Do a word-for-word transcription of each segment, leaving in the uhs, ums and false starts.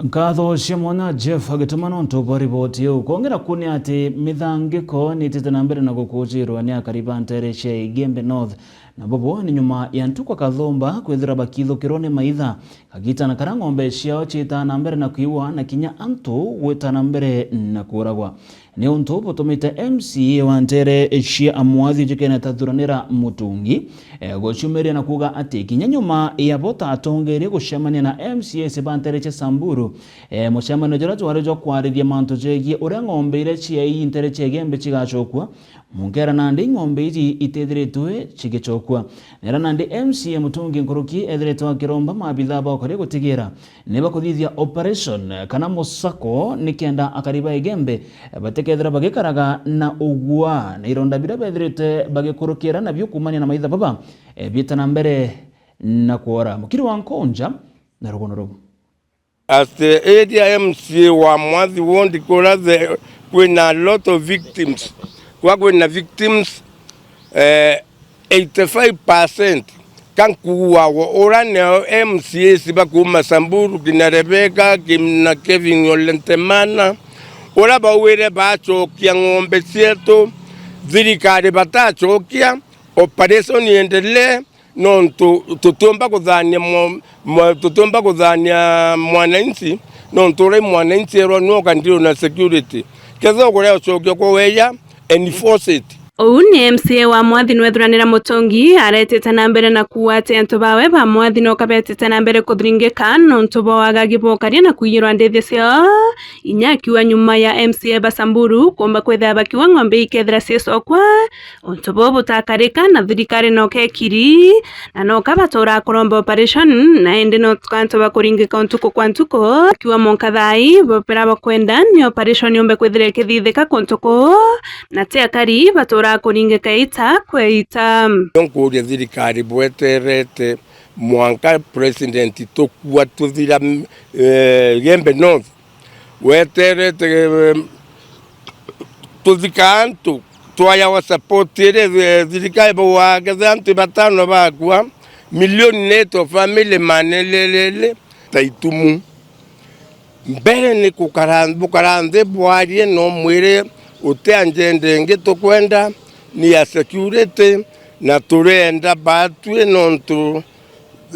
Nkatho cia mwanya Jeff agituma nontu bwa riboti iu. Kwongera ku ni ati mithangiko ni itite na mbere na gukucirwa ni akari ba ntere cia Igembe North, na bobo ni nyuma ya ntuku a Kathumba kwithira bakithukirwa ni maitha, kagitana karia ng'ombe ciao ciitaa na mbere na kwiwa na kinya antu gwita na mbere na kuuragwa. Ni untu butumite M C A wa ntere cia Amwathi ujikene ta Thuranira Mutungi, eh, guciumiria na kuuga ati kinya nyuma ya bo ta atongeria gucemania na M C As ba ntere cia Samburu, eh, mucemanio juria jwari jwa kwariria mantu jegie uria ng'ombe iria ciai ntere cia Igembe cigacokua, munkera nandi ng'ombe iji itithiritwe cigicokua. Nera nandi M C A Mutungi Nkuruki ethiritwe akiromba maabithaa ba ukaria gutigira ni bakuthithia operation kana musako nikenda akari ba Igembe batikethira bagikaraga na ugua na ironda biria bethirite bagikurukira nabio kuumania na maitha baba, eh, biita na mbere na kwora. Mukiri wa Nkonja na rugono ruu. As the area M C A wa Mwathi Ward, kuria the, kwina a lot of victims. Kwa kwina victims, eh, eighty-five percent ka nkuuagwa, ura neo M C As ba kuuma Samburu, kina Rebecca, kina Kevin Ole Ntemana, ura bauire bacokia ng'ombe cietu, thirikari batacokia, operation iendelee, nontu tutiumba kuthania mwa-, mwa-, tutiumba kuthania mwananchi, nontu uria mwananchi erwa nwoka ndiri na security. Kethira ukuria ucokia kwa weya, enforce it. Uu ni M C A wa Mwathi Nwethuranira Mutungi aretete na mbere na kuuga ati antu bawe ba Mwathi no kabetete na mbere kuthiringika nontu bwa wagagi bwa ukaria na kuiyirwa ndithia ciao, inya akiuga nyuma ya M C A ba Samburu kuumba kwithira bakiuga ng'ombe ikethira ciicokwa, untu buu butakarika na thirikari no kekiri, na no kabatuura kuromba operation, na indi no tukantu ba kuringika ntuku kwa ntuku, akiuga monka thaa ii bopera bakwenda ni operation yumbe kwithira ikithithika kuntu kuu, na ti akari batuura kuringika ita kwa ita. Nkuuria thirikari bweterete mwanka president tukua tuthira, eh, Igembe North, weterete, eh, tuthika antu, twayawa support iria, eh, thirikari bauaga ketha antu batano bakua, milioni neto family manelelele ta itumu. Mbere ni kukara, bukara nthi bwarie na umwire, uti agenda ingi tukwenda ni ya security, na turenda batwi nontu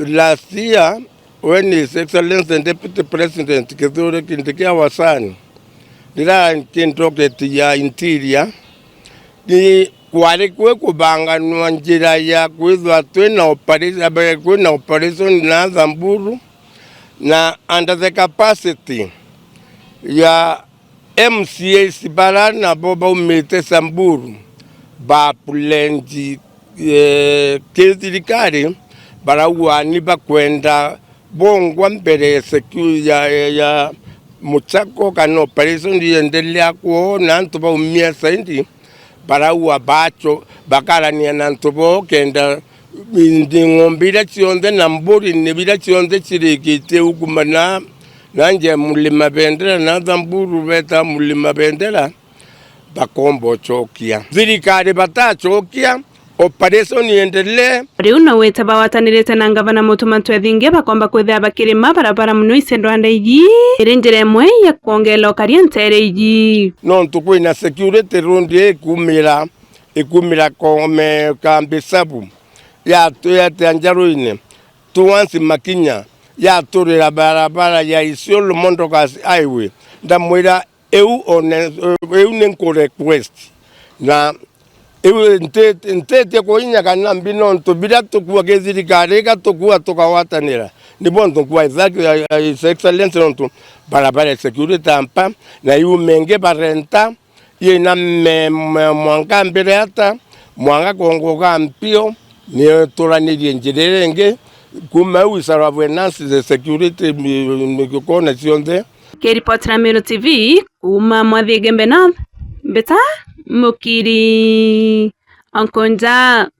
last year when His Excellency Deputy President Kithure Kindiki wa Wastani, riria kindoket ya Interior, ni kwari kwi kubanganwa njira ya kwithwa twina operation, kwina operation na Samburu, na under the capacity ya M C As bara nabo baumite Samburu, ba pledge, eh, ki thirikari, barauga ni bakwenda bongwa mbere ya secu-, ya, ya, ya muchako kana operation iendelea kwoo na antu baumia saindi, barauga bacho, bakarania na antu boo kenda indi ng'ombe iria cionthe na mburi ni biria cionthe cirikitie ukuma na, na nje Mulima Bendera na Samburu beta Mulima Bendera, bakomba ucokia. Thirikari batacokia, operation iendelee. Riu no wite bawatanirite na ngavana Mutuma Ntwethinge bakomba kwithira bakirima barabara mono icendwa ndaiji, iri njira imwe ya kwongera ukaria ntere iji. Nontu kwina security road ikumira, ikumira Kome Kambi Sabu, yatu-, yatia Njaruine, towards Makinya, yaturira barabara ya Isiolo Mondokas Highway. Ndamwira, iu one, iu ni nku request. Na iu nti-, ntitie kuinya kana mbi nontu biria tukua ki thirikari iga tukua tukawatanira. Ni bontu nkua thank you, His Excellency, nontu barabara ya security ampa, na iu mengi barenta, yina me-, me-, mwanka mbere ata, mwanka kongo ga mpio, ni turanirie njira iria ingi, kuma iu isara finance the security, mi-, mi-, kona cionthe. Kiripotera Meru T V, kuuma Mwathi Igembe North, mbita Mukiri Onkonja.